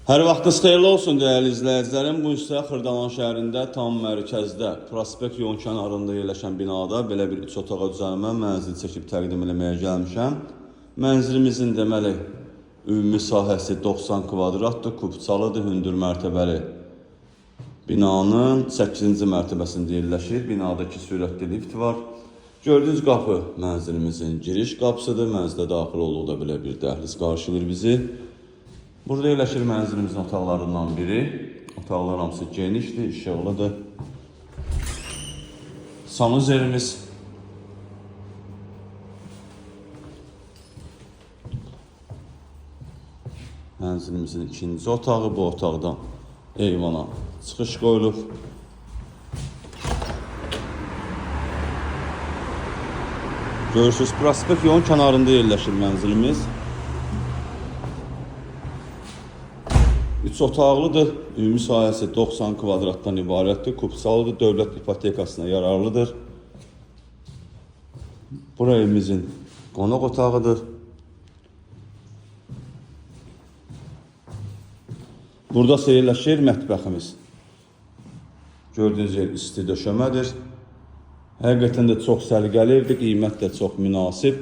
Hər vaxtınız xeyirli olsun dəyərli izləyicilərim. Bu isə Xırdalan şəhərində tam mərkəzdə, prospekt yolun kənarında yerləşən binada belə bir 3 otağa düzəlmə mənzil çəkib təqdim eləməyə gəlmişəm. Mənzilimizin deməli ümumi sahəsi 90 kvadratdır, kubçalıdır, hündür mərtəbəli. Binanın 8-ci mərtəbəsində yerləşir. Binada 2 sürətli lift var. Gördüyünüz qapı mənzilimizin giriş qapısıdır. Mənzilə daxil olduqda belə bir dəhliz qarşılayır bizi. Burada yerləşir mənzilimizin otaqlarından biri. Otaqlar hamısı genişdir, işıqlıdır. Sanuzerimiz. Mənzilimizin ikinci otağı, bu otaqdan eyvana çıxış qoyulub. Görürsünüz, prospekt yolun kənarında yerləşir mənzilimiz. 3 otaqlıdır. Ümumi sahəsi 90 kvadratdan ibarətdir. Kubçalıdır, dövlət ipotekasına yararlıdır. Bura evimizin qonaq otağıdır. Burada isə yerləşir mətbəximiz. Gördüyünüz yer isti döşəmədir. Həqiqətən də çox səliqəli evdir, qiymət də çox münasib.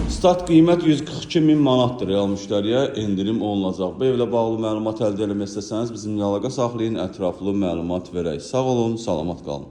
Start qiymət 142 min manatdır real müştəriyə endirim olunacaq. Bu evlə bağlı məlumat əldə eləmək istəsəniz bizimlə əlaqə saxlayın, ətraflı məlumat verək. Sağ olun, salamat qalın.